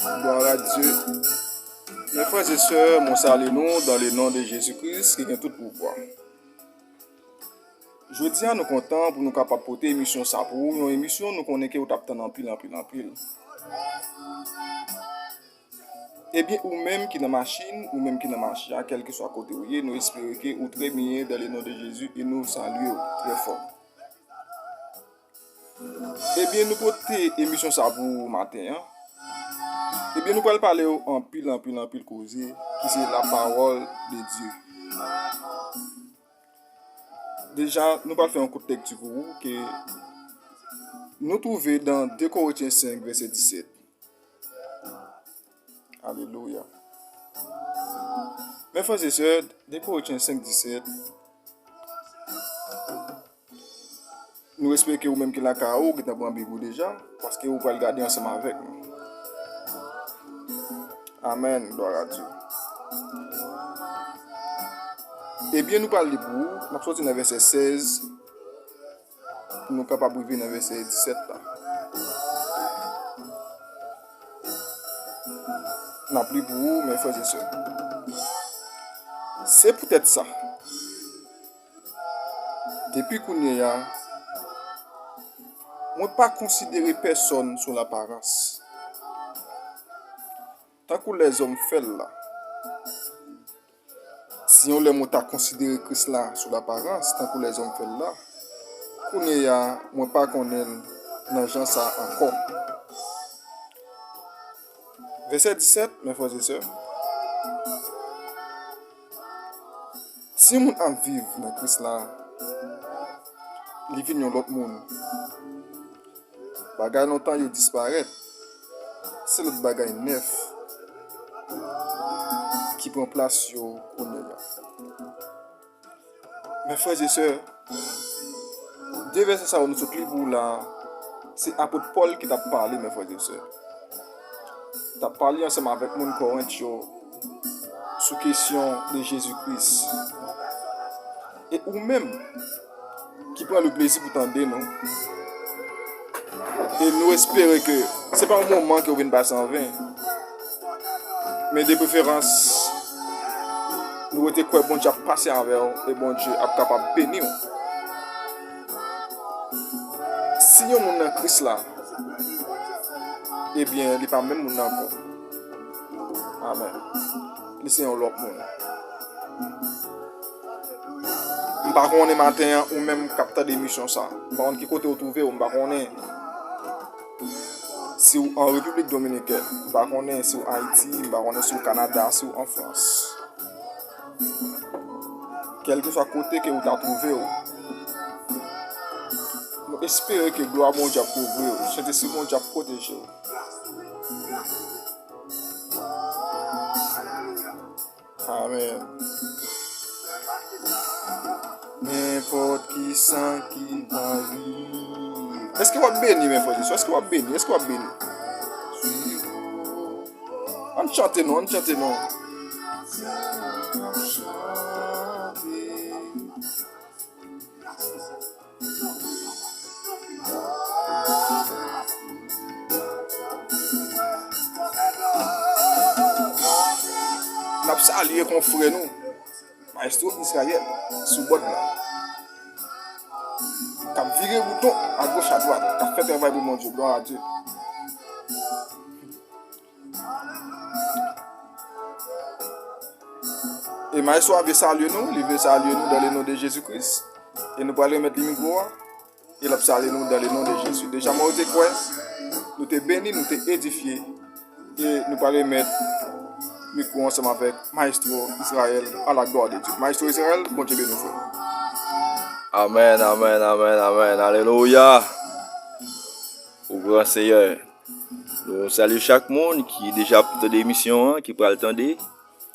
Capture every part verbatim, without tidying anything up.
Glwa a Dye. Mes frères et sœurs, mwen salye nou dans le nom de Jésus-Christ ki gen tout pouvwa. Jodi a, nou kontan pou nou kapab pote emisyon sa pou ou, yon emisyon nou konnen ke ou t ap tann anpil, anpil, anpil. Ebyen, ou menm ki nan machin, ou menm ki nan mache a, kèlkeswa kote ou ye, nou espere ke ou trè byen dans le nom de Jésus e nou salye w trè fò. Ebyen, nou pote emisyon sa pou ou maten an. Ebyen, nou pral pale w anpil, anpil, anpil koze ki se la parole de Dieu. Deja, nou pral fè yon kout lekti pou ou ke nou twouve dans deux Corinthiens cinq, verset dix-sept. Alelouya. Mes frères et sœurs, deux Corinthiens cinq, dix-sept. Nou espere ke ou menm ki lakay ou, ou gentan pran Bib ou deja, paske ou pral gade ansanm avèk nou. Amèn, glwa a Dye. Ebyen, nou pral li pou ou, n ap soti nan vèsè sèz, pou nou kapab rive nan vèsè disèt la. N ap li pou ou, mes frères et sœurs. Se poutèt sa, depi kounye a, mwen pa konsidere pèsonn sou laparans, tankou lèzòm fè l la. Si yon lè mwen ta konsidere Kris la sou laparans, tankou lèzòm fè l la, kounye a, mwen pa konnen l nan jan sa a ankò. Vèsè disèt, mes frères et sœurs. Si yon moun ap viv nan Kris la, li vin yon lòt moun. Bagay lontan yo disparèt. Se lòt bagay nèf ki pran plas yo kounye a. Mes frères et sœurs, de vèsè sa yo nou sot li pou la, se apot Pòl ki t ap pale, mes frères et sœurs. T ap pale ansanm avèk moun Kòrent yo sou kesyon de Jezi Kris. E ou menm ki pran le plezi pou tande nou, e nou espere ke se pa yon moman ke w vin pase an ven, men de preferans, nou rete kwè Bondye ap pase avè w e Bondye ap kapab beni w. Si yon moun nan Kris la, ebyen, li pa menm moun nan ankò. Amèn. Li se yon lòt moun. M pa konnen maten an, ou menm k ap tande emisyon sa, m pa konn ki kote w twouve w, m pa konnen si w an Repiblik Dominikèn, m pa konnen si w Ayiti, m pa konnen si w Kanada, si w an Frans. Kèlkeswa kote ke ou ta twouve w, nou espere ke glwa Bondye ap kouvri w, Sentespri Bondye ap pwoteje w. Amèn. Nenpòt ki san ki va vini. Èske w ap beni, mes frères et sœurs? Èske w ap beni? Èske w ap beni? Ann chante non, ann chante non. N ap salye konfrè nou, Maestro Israël, sou bòd la, k ap vire bouton agoch adwat, k ap fè travay pou Bondye. Glwa a Dye. E Maestro a vle salye nou, li vle salye nou dans le nom de Jésus-Christ. E nou pral remèt li mikwo a. E l ap salye nou dans le nom de Jésus. Deja mwen te kwè, nou te beni, nou te edifye. E nou pral remèt mikwo ansanm avèk Maestro Israël, à la gloire de Dieu. Maestro Israël, Bondye beni w, frè. Amèn, amèn, amèn, amèn. Alelouya. O gran Seyè. Nou salye chak moun ki deja ap tande emisyon an, ki pral tande,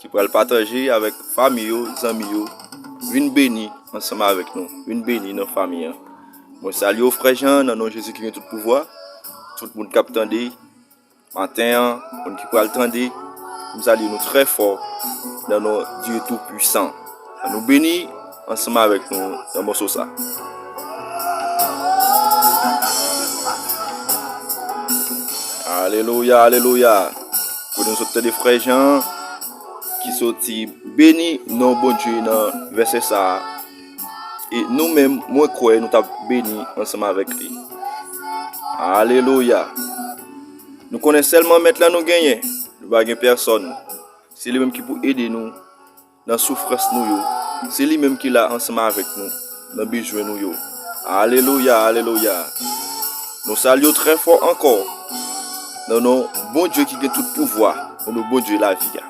ki pral pataje avèk fanmi yo, zanmi yo. Vin beni ansanm avèk nou. Vin beni nan fanmi an. Mwen salye w, frè Jan, nan non Jezi ki gen tout pouvwa. Tout moun k ap tande maten an, moun ki pral tande, m salye nou trè fò nan non Dye Toupisan. Ann nou beni ansanm avèk nou nan mòso sa. Alelouya, alelouya. Kote nou sot tande frè Jan ki soti beni non Bondye nan vèsè sa a. E nou menm, mwen kwè nou t ap beni ansanm avèk li. Alelouya! Nou konnen sèlman Mèt la nou genyen, nou pa gen pèsòn. Se li menm ki pou ede nou nan soufrans nou yo. Se li menm ki la ansanm avèk nou nan bezwen nou yo. Alelouya, alelouya. Nou salye w trè fò ankò nan non Bondye ki gen tout pouvwa, nan non Bondye lavi a.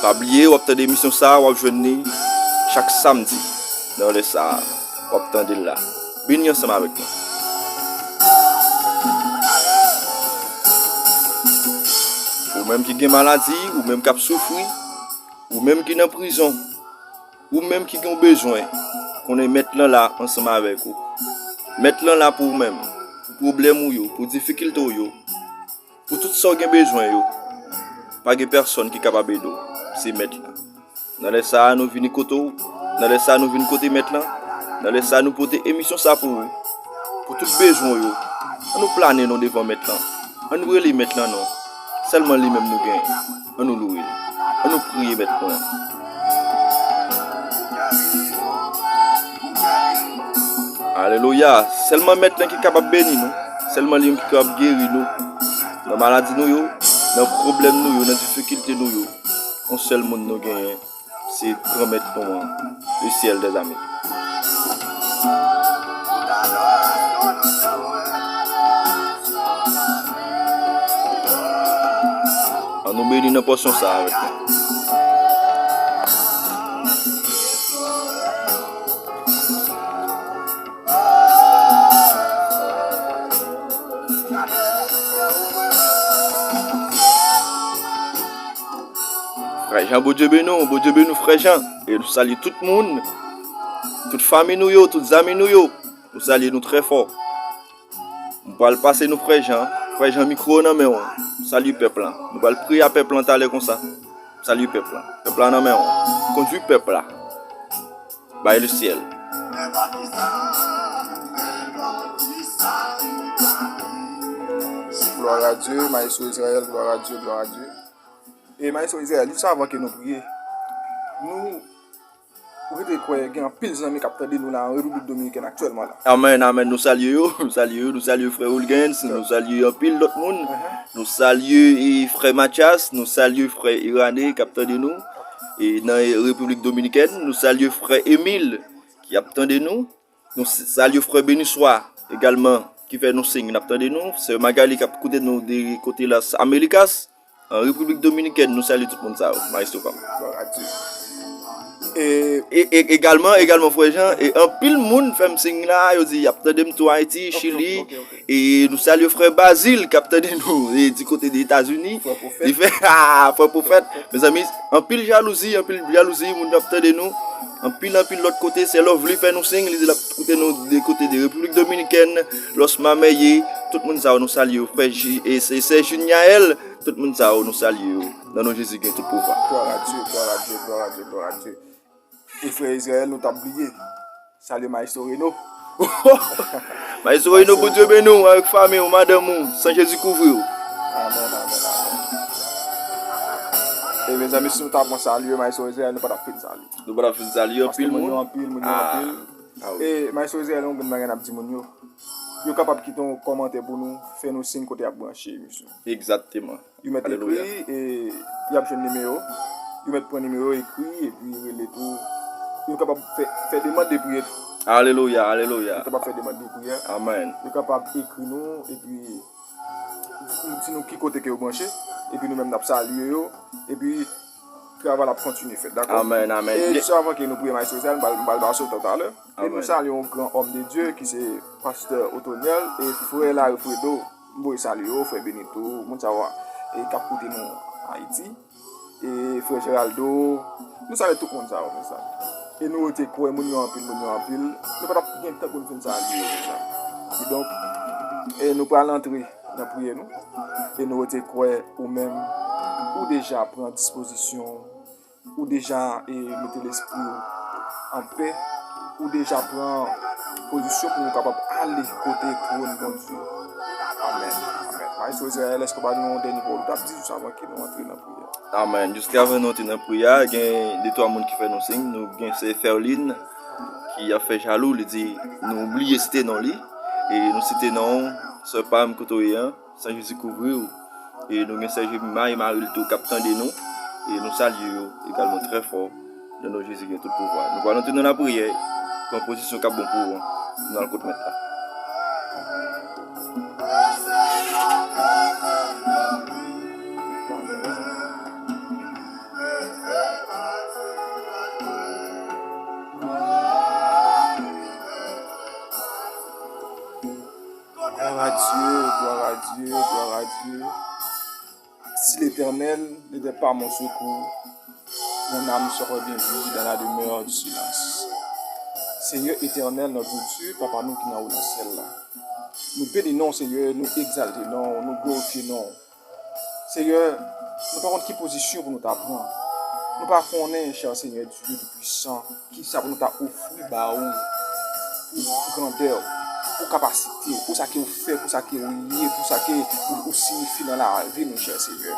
Pa bliye, w ap tande emisyon sa a, w ap jwenn li chak samdi nan lè sa a. W ap tande l la. Beni ansanm avèk nou. Ou menm ki gen maladi, ou menm k ap soufri, ou menm ki nan prizon, ou menm ki gen yon bezwen, konnen Mèt lan la ansanm avèk ou. Mèt lan la pou ou menm, pou pwoblèm ou yo, pou difikilte w yo, pou tout sa w gen bezwen yo. Pa gen pèsòn ki kapab ede w, se Mèt lan. Nan lè sa a, nou vini kote w. Nan lè sa a, nou vin kote Mèt lan. Nan lè sa a, nou pote emisyon sa pou ou. Pou tout bezwen w yo. Ann nou plane nou devan Mèt lan. Ann nou rele Mèt lan non. Sèlman li menm nou genyen. Ann nou louwe li. Ann nou priye Mèt nou an. Alelouya. Sèlman Mèt lan ki kapab beni nou. Sèlman li menm ki kapab geri nou. Nan maladi nou yo, nan pwoblèm nou yo, nan difikilte nou yo. Yon sèl moun nou genyen, se Granmèt nou an, le syèl dèzame. Ann nou beni nan pòsyon sa a avèk mwen. Frè Jan, Bondye beni w, Bondye beni w, frè Jan. E nou salye tout moun, tout fanmi nou yo, tout zanmi nou yo. Nou salye nou trè fò. M pral pase nou frè Jan. Frè Jan, mikwo nan men w. Salye pèp lan. Nou pral priye a pèp lan talè konsa. Salye pèp lan. Pèp la nan men w. Kondwi pèp la. Bay le syèl. Gloire à Dieu, Maestro Israël, gloire à Dieu, gloire à Dieu. E Maestro Israël, jis avan ke nou priye, nou rete kwè gen anpil zanmi k ap tande nou la an Repiblik Dominikèn aktyèlman la. Amèn, amèn. Nou salye yo, nou salye yo, nou salye frè Wilgens, nou salye anpil lòt moun. Nou salye, e, frè Mathias, nou salye frè Irane k ap tande nou. E nan Repiblik Dominikèn, nou salye frè Emil ki ap tande nou. Nou s-, salye frè Beniswa egalman ki fè nou siy n ap tande nou. Sè Magali k ap koute nou de kote Las Americas. An Repiblik Dominikèn, nou salye tout moun sa yo, maestro pa m. Gloire à Dieu. E, e, egalman, egalman, frè Jan, e anpil moun fè m siy la, yo di y ap tande m tou Ayiti, Chili. E nou salye frè Bazil k ap tande nou, e di kote de Etazini. Li fè, ah, frè Pwofèt. Mezanmi, anpil jalouzi, anpil jalouzi, moun ap tande nou. Anpil, anpil lòt kote, sè Lovely fè nou siy, li di l ap koute nou de kote de Repiblik Dominikèn, Los Mameyes, tout moun sa yo, nou salye yo, frè Ji-, e sè, sè Juniael, tout moun sa yo, nou salye yo. Nan non Jezi gen tout pouvwa. Gloire à Dieu, gloire à Dieu, gloire à Dieu, gloire à Dieu. E frè Israël, nou t ap bliye. Salye Maestro Reno. Maestro Reno, Bondye beni w avèk fanmi w, madanm ou, san Jezi kouvri w. Amèn, amèn, amèn. E mezanmi, si nou ta pran salye Maestro Israël, nou pa t ap fin salye. Nou pa t ap fin salye anpil moun. Paske moun yo anpil, moun yo anpil. Ah, wi. E Maestro Israël, yon grenn bagay n ap di moun yo. Yo kapab kite yon kòmantè pou nou, fè nou siy kote y ap branche emisyon. Egzakteman. Yo mèt ekri, e y ap jwenn nimewo. Yo mèt pran nimewo, ekri, epi rele tou. Yo kapab fè, fè demann de priyè tou. Alelouya, alelouya. Yo kapab fè demann de priyè. Amèn. Yo kapab ekri nou, epi di nou ki kote ke yo branche, epi nou menm n ap salye yo, epi travay la ap kontinye fèt, dakò? Amèn, amèn. E jis avan ke nou priye Maestro Israël, m pral, m pral ba w sa talè. E nou salye yon gran òm de Dye ki se pastè Otoniel e frè Larifredo. M voye salye yo, frè Benito, moun sa yo e k ap koute nou Ayiti. E frè Geraldo, nou salye tout moun sa yo, mezanmi. E nou rete kwè moun yo anpil, moun yo anpil. Nou pa t ap gen tan pou nou fin salye yo, mezanmi. Kidonk, e nou pral antre nan priyè nou. E nou rete kwè ou menm, ou deja pran dispozisyon, ou deja, e, mete lespri w anpè, ou deja pran pozisyon pou nou kapab ale kote twòn Bondye. Amèn. Amèn. Maestro Israël, èske w pa gen yon dènye pawòl ou t ap di jis avan ke nou antre nan priyè? Amèn. Jiskavan nou antre nan priyè a, gen de twa moun ki fè nou siy. Nou gen sè Ferline ki ap fè jalou, li di nou bliye site non li. E nou site non w, sè pa m kote w ye an, san Jezi kouvri w. E nou gen sè Jemima e mari l tou k ap tande nou. E nou salye yo egalman trè fò. Nan non Jezi gen tout pouvwa. Nou pral antre nan lapriyè, pran pozisyon k ap bon pou ou an. Nou al kot Mèt la. Gloire à Dieu, gloire à Dieu, gloire à Dieu. Si l'Éternel n'était pas mon secours, mon âme serait bien vide dans la demeure du silence. Senyè Etènèl, notre Dieu, Papa nou ki nan wo nan syèl la, nou beni non w, Senyè, nou egzalte non w, nou glorifye non w. Senyè, nou pa konn ki pozisyon pou nou ta pran. Nou pa konnen, chè Senyè Dye Toupisan, kisa pou nou ta ofri ba ou pou grandè w, pou kapasite w, pou sa ke w fè, pou sa ke w ye, pou sa ke ou, ou siyifi nan lavi nou, chè Senyè.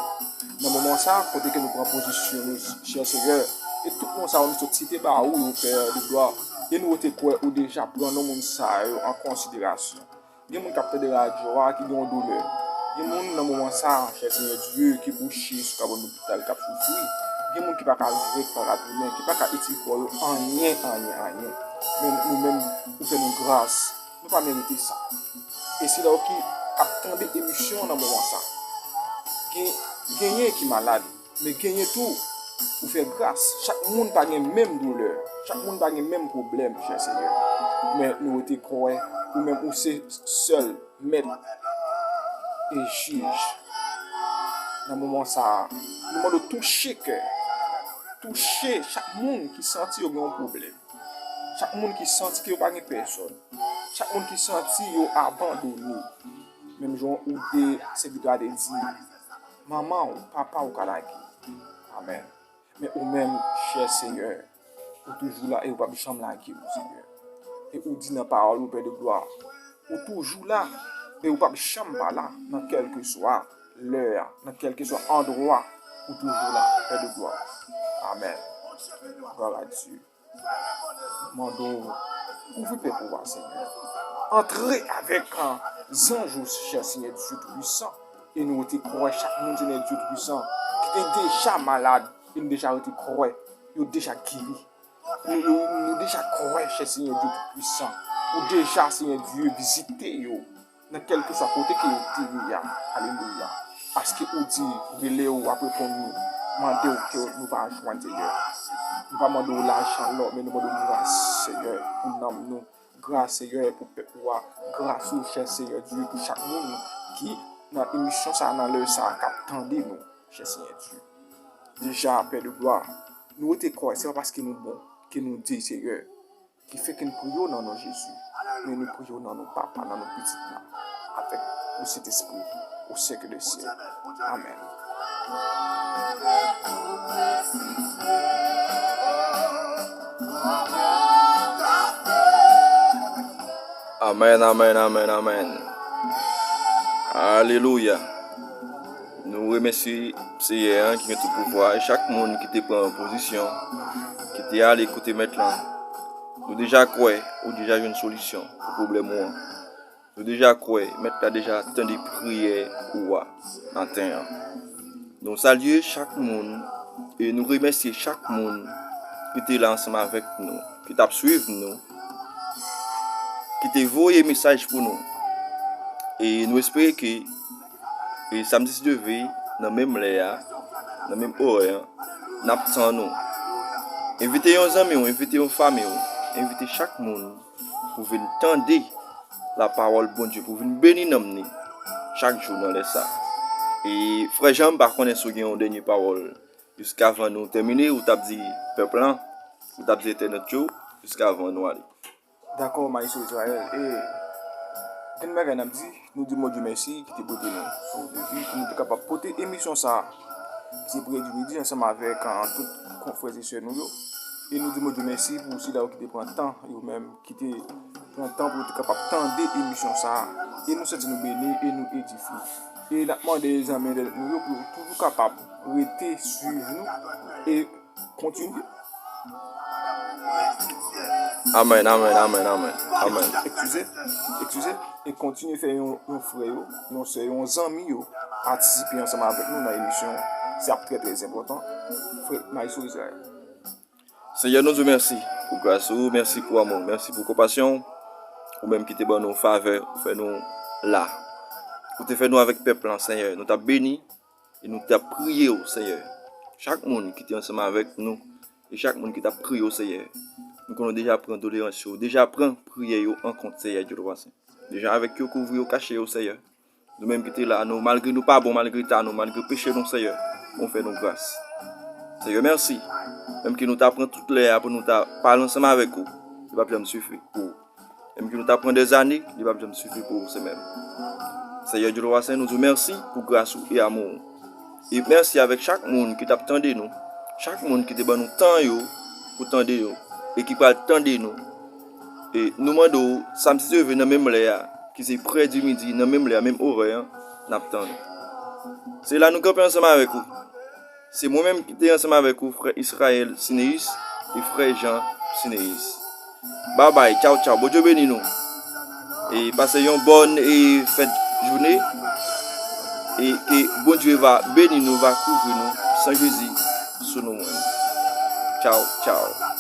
Nan moman sa, kote ke nou pran pozisyon nou, chè Senyè, e tout non sa yo nou sot site ba ou yo, Pè de glwa, e nou te kwè ou deja pran non moun sa yo an konsiderasyon. Gen moun k ap tande radyo a ki gen yon doulè. Gen moun nan moman sa, chè Senyè Dye, ki kouche sou kabann lopital k ap soufri. Gen moun ki pa ka rive, ki pa ka tounen, ki pa ka itil kò yo anyen, anyen, anyen. Men nou menm, ou fè nou gras. Nou pa merite sa. E sila yo ki ap tande emisyon an nan moman sa. Gen, genyen ki malad. Men genyen tou, ou fè gras. Chak moun pa gen menm doulè. Chak moun pa gen menm pwoblèm, chè Senyè. Men nou rete kwè, ou menm ou se sèl Mèt e Jij. Nan moman sa a, nou mande w touche kè. Touche chak moun ki santi yo gen yon pwoblèm. Chak moun ki santi ke yo pa gen pèsòn. Chak moun ki santi yo abandone. Menm jan ou te sèvitè a te di, manman w, papa w ka lage. Amèn. Men ou menm, chè Senyè, ou toujou la e ou p ap janm lage nou, Senyè. E ou di nan pawòl ou, Pè de glwa, ou toujou la e ou p ap janm pa la, nan kèlkeswa lè a, nan kèlkeswa andwa, ou toujou la, Pè de glwa. Amèn. Glwa a Dye. Mande w, ouvri pèp ou a, Senyè. Antre avèk, ah, zanj ou, chè Senyè Dye Toupisan. E nou rete kwè chak moun, Senyè Dye Toupisan, ki te deja malad, e nou deja rete kwè, yo deja geri. Nou, nou, nou deja kwè, chè Senyè Dye Toupisan. Ou deja, Senyè Dye, vizite yo. Nan kèlkeswa kote ke yo te ye a. Alelouya. Paske ou di, rele w, w ap reponn nou. Mande w ke nou va jwenn, Senyè. Nou pa mande w lajan, lò, men nou mande w gras, Senyè, pou nanm nou. Gras, Senyè, pou pèp ou a. Gras ou, chè Senyè Dye, pou chak moun ki nan emisyon sa a, nan lè sa a, k ap tande nou, chè Senyè Dye. Deja, Pè de glwa, nou rete kwè, se pa paske nou bon ke nou di, Senyè. Ki fè ke n priye w nan non Jezi. Men nou priye w nan non Papa, nan non Pitit la, avèk le Sentespri, au siècle des siècles. Amèn. Amèn, amèn, amèn, amèn. Alelouya. Nou remèsye Seyè a ki gen tout pouvwa, e chak moun ki te pran pozisyon, ki te ale kote Mèt lan. Nou deja kwè ou deja jwenn solisyon pou pwoblèm ou an. Nou deja kwè Mèt la deja tande priyè ou a maten an. Nou salye chak moun e nou remèsye chak moun ki te la ansanm avèk nou, ki t ap swiv nou, ki te voye mesaj pou nou. E nou espere ke e samdi, si Dye vle, nan menm lè a, nan menm orè a, n ap tann ou. Envite yon zanmi w, envite yon fanmi w, envite chak moun pou vin tande lapawòl Bondye, pou vin beni nanm ni chak jou nan lè sa. E frè Jan, m pa konnen si w gen yon dènye pawòl jiskavan nou tèmine, ou t ap di pèp lan, ou t ap di entènot yo, jiskavan nou ale. Dakò, Maestro Israël. E, gen bagay n ap di, nou di Bondye mèsi ki te pote nou sou devi pou nou te kapab pote emisyon sa a, ki se Priyè di Midi, ansanm avèk, ah, tout konfrè e sè nou yo. E nou di Bondye mèsi pou sila yo ki te pran tan, yo menm, ki te pran tan pou yo te kapab tande emisyon sa a. E nou santi nou beni e nou edifye. E n ap mande zanmi entènèt nou yo pou yo toujou kapab rete swiv nou e kontinye. Amèn, amèn, amèn, amèn, amèn. Eskize, eskize. E kontinye fè yon, yon frè yo, yon sè yo, yon zanmi yo patisipe ansanm avèk nou nan emisyon. Se ap trè, trè enpòtan. Frè Maestro Israël. Senyè, nou di w mèsi pou gras ou, mèsi pou amou, mèsi pou konpasyon ou, ou menm ki te ban nou favè, ou fè nou la. Ou te fè nou avèk pèp lan, Senyè. Nou t ap beni e nou t ap priye w, Senyè. Chak moun ki te ansanm avèk nou e chak moun ki t ap priye w, Senyè. Nou konnen w deja pran doleyans yo, ou deja pran priyè yo an kont, Senyè Dye Twa Sen. Deja avèk yo, kouvri yo, kache yo, Senyè. Nou menm ki te la, nou, malgre nou pa bon, malgre eta nou, malgre peche nou, Senyè, ou fè nou gras. Senyè, mèsi. Menm ke nou ta pran tout lè a pou nou ta pale ansanm avèk ou, li p ap janm sifi pou ou. Menm ke nou ta pran dèzane, li p ap janm sifi pou ou, Senyè. Senyè Dye Twa Sen, nou di w mèsi pou gras ou e amou ou. E mèsi avèk chak moun ki t ap tande nou, chak moun ki te ban nou tan yo pou tande yo, e ki pral tande nou. E nou mande w, samdi se leve nan menm lè a, ki se prè di midi, nan menm lè a, menm orè an, n ap tann ou. Se la nou kanpe ansanm avèk ou. Se mwen menm ki te ansanm avèk ou, frè Israël Sineus e frè Jean Sineus. Babay, tchaw, tchaw. Bondye beni nou. E pase yon bòn e fèt jounen. E ke Bondye va beni nou, va kouvri nou, san Jezi sou nou menm. Tchaw, tchaw.